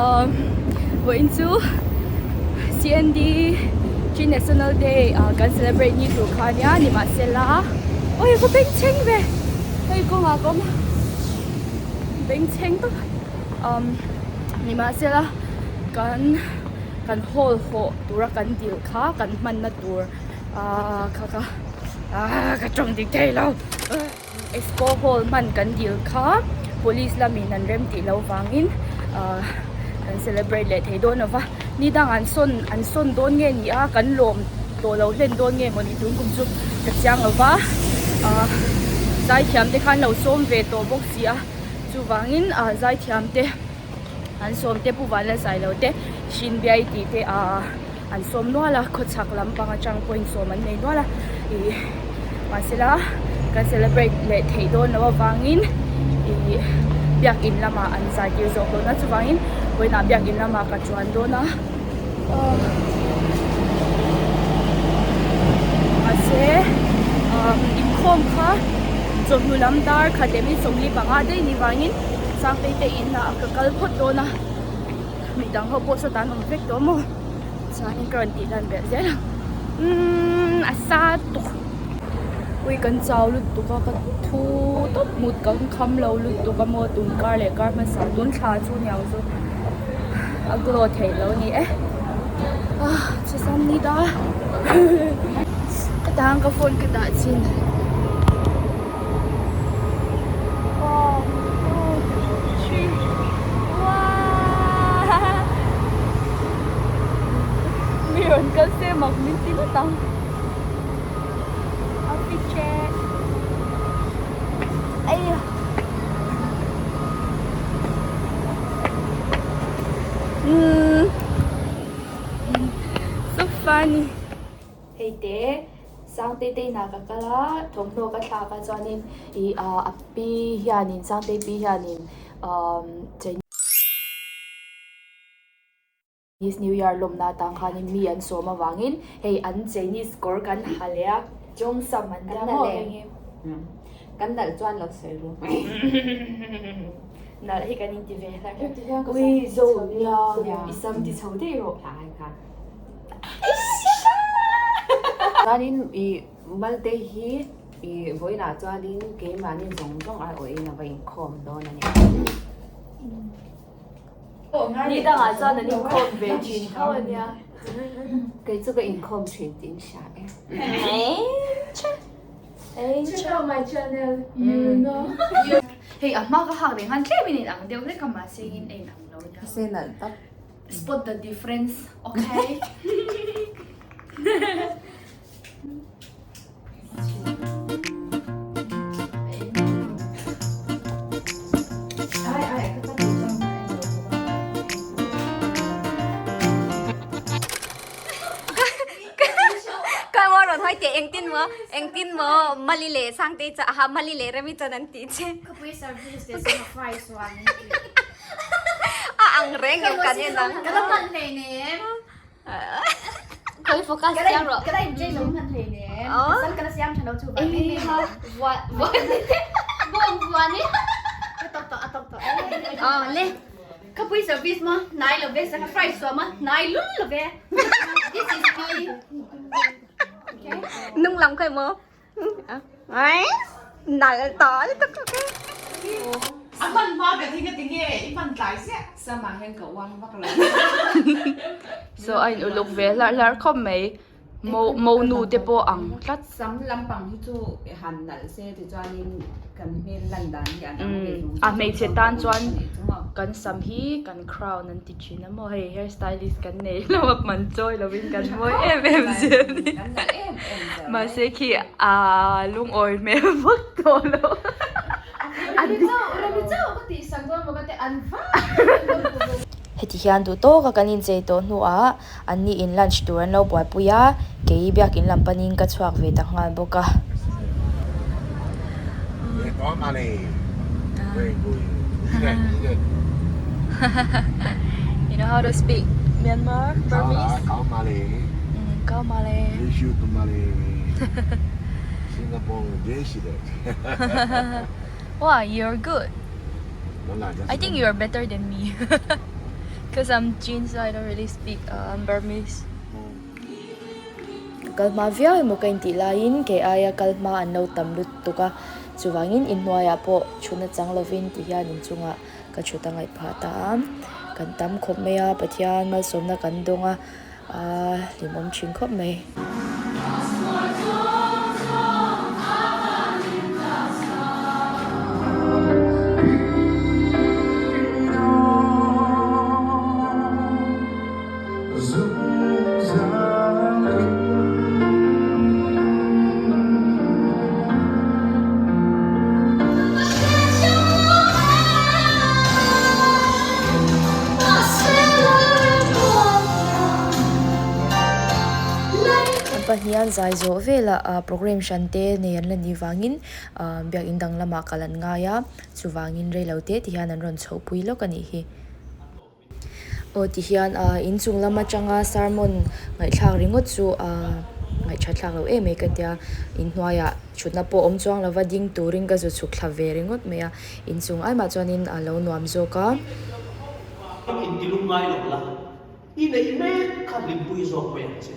Umm vawiin chu CND Chin National Day ah kan celebrate ni tur kha ania nimahsela awi ka bengchheng ve hei kawngah ka awm a bengchheng tawp umm nimahsela kan kan hall hawh tura kan dil kha kan hmanna tur ahh kha kha ahh ka tawng dik thei lo. Expo hall hman kan dil kha police lamin an rem tih loh vangin ahh kan celebrate leh thei dawn lova ni dang an sawn an sawn dawn nge ni a kan lawm tawh lo hlen dawn nge mawni tun kum chu ka chiang lova ahh zaithiam te khan lo sawm ve tawh bawk si a chuvangin ahh zaithiam te an sawm te Pu Vanlalsailo te Hrinbiai tih te ahh an sawm nual a khawchhak lampang atang pawhin sawm an nei nual a ih mahsela kan celebrate leh theih dawn loh avangin ih biakin lamah an zai tir zawk dawn a chuvangin vawiinah biakin lamah ka chuan dawn a mahse ah inkhawm kha chawhnu lam dar khat leh minute 45 daih ni vangin Sangtei te inah ka kal phawt dawn a. Midang ho pawh saw tan awm vek tawh maw chuanin ka rawn tih lan belh zel ang umm a sa tuk ui kan chau lutuk a ka thu tawp mut kan kham lo lutuk a maw tun kar leh kar hmasa tun thla chu niang chu a glow theih lo a ni e ah chusam ni ta ka tang ka phone ka dah chin. Mi rawn kal se mak min ti ngawt ang outfit check aiya umm so funny hei te. Sangtei te inah ka kal a, thawmhnaw ka thlak a chuanin ih ah a pi hianin Sangtei pi hianin umm Chinese New Year lawmna atang khanin mi an sawm avangin hei an Chinese kawr kan ha leh a, Cheongsam an tia maw hei hi. Kan nalh chuan lo sawi ru. Nalh hi kan inti ve hlar hlar. Ui zo nia i sam ti chho daih rawh. Chuanin ih Malte hi ih vawiinah chuanin keimahni zawng zawng ai awhin a va inkhawm dawn a ni. Ni dangah chuan an inkhawm ve thin tho a nia. Kei chu ka inkhawm thin tih in hria e. Check out my channel, you know. Hei a hma ka hak reng khan tlemin a inang deuh hlek a mahse in a inang lo nia. Mahse nalh tak. Spot the difference, okay? Kan hoi te engtin mo engtin mo mali le sangte cha ha mali le remi chan an ti che Khapui service te sanga fry suan A ang reng em kan en ang. Ka la hman hlei nem. Koi focus siam rawh. Ka la in chei zo hman hlei nem. Sam ka la siam tha lo chu va. Ei ha vuan vuan. Buang vuan ni. Ka tok tok a tok tok. Oh le. Ka pui service ma nai lo ve sanga fry suam ma nai lul lo ve. This is me. Okay. Nung lam khai mo. Ai nal ta tak ka. A hman hma ber hi ngati nge i hman tlai ziah. Sam ah hian ka uang vak lo. So a in uluk ve hlarh hlarh khawp mai. Mo mo nu te pawh ang tlat. Sam lampang hi chu han nalh se tichuanin kan hmel lan dan hi a dang ve zung zung. A hmeichhe tan chuan kan sam hi kan crown an ti thin a maw hei hair stylist kan nei lo a man chawi lovin kan mawi em em zel a ni. Mahse khi aa lungawi hmel vak tawh lo. Heti hian duh tawka kan inchei tawh hnuah an ni in lunch tur an lo buaipui a, kei biakin lam panin ka chhuak ve ta nghal bawk a. You know how to speak Myanmar, Burmese? Wow, you're good. I think you are better than me cause I'm Chin so I don't really speak um Burmese. Ka kal hma viau emaw ka intih laiin kei aia kal hma an lo tam lutuk a, chuvangin inhnuaiah pawh thutna chang lovin ti hian inchungah ka thut a ngaih phah ta a, kan tam khawp mai a, Pathian malsawmna kan dawng a, a hlimawm thin khawp mai. An pahnihan zai zawh velah ah program hran te nei an la nih vangin ah biakin dang lamah kal an ngai a chuvangin reilo te ti hian an rawn chhohpui lawk a nih hi. Aw ti hian ah inchung lam atanga sermon ngaihthlak ringawt chu ah ngaihthat thlak loh em mai ka tia inhnuaiah thutna pawh awm chuang lova ding turin ka zu chhuk thla ve ringawt mai a inchung ai mah chuanin a lo nuam zawk a. Intilung ngai lo la, i neih mek kha hlimpui zawk mai ang che.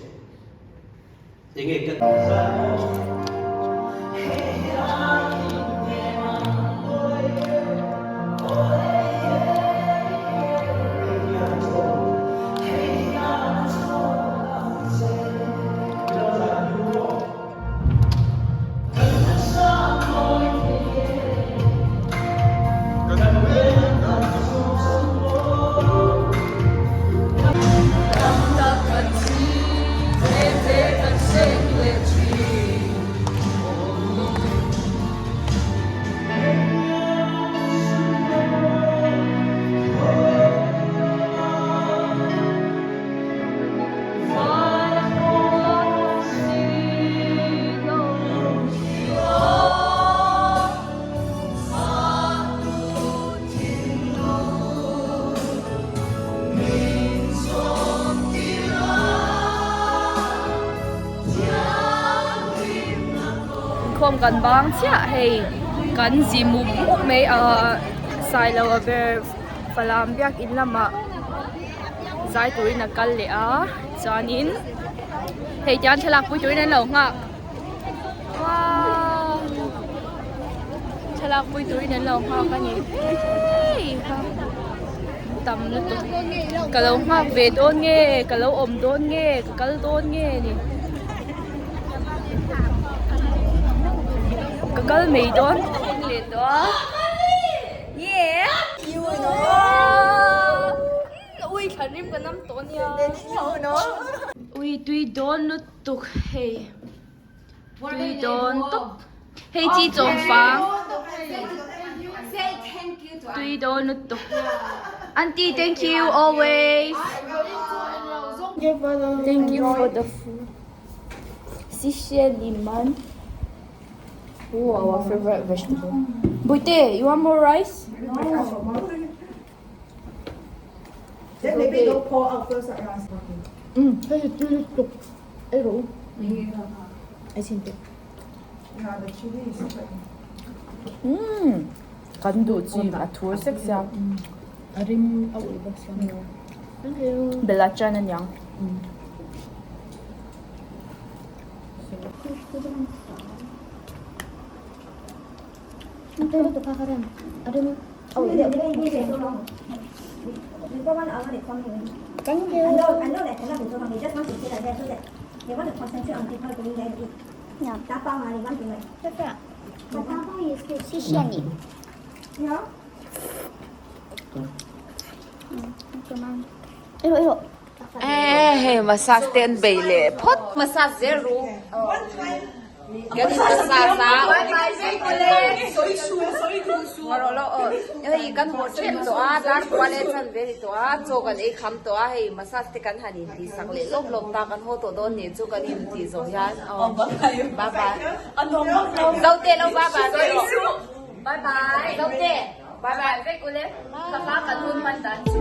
Khawm kan bang chiah hei kan zi mup mup mai a Sailo a ber Falam biakin lamah zai turin a kal leh a chuanin hei tiang thlalak pui turin an lo nghak. Wow! Thlalak pui turin an lo nghak a ni. Hei! Tam lutuk. Ka lo nghak ve dawn nge, ka lo awm dawn nge, ka kal dawn nge ni. Ka kal mai dawn. Leh tawh a. Yeah! Ui, thlan rim ka nam tawh nia. Ui, tui dawn lutuk. Tuk hei tui dawn tawp hei chi chawm fang tui dawn lutuk aunty thank you always thank you for the food 谢谢你们 oh our favorite vegetable Buite you want more rice Then maybe don't pour out first ah. Um hei hi tui lutuk ei rawh u ei chhin teh. Yeah the chili is quite. Um kan duh chi a thur sek sia A rim a ulh bawk sia. Thank you. Belacan aniang. Hei massage te an bei leh phawt. Massage zel ru. Kan in massage a. Hei kan haw tep tawh a dar kua leh chan ve ni tawh a chaw kan ei kham tawh a hei massage te kan han in tih sak leh lawp lawp ta kan haw tawh dawn nih chu kan in tih zawh hian aw bye bye Zote lo bye bye ve rawh bye bye Zote bye bye vek ule ka pa kan hun hman dan chu.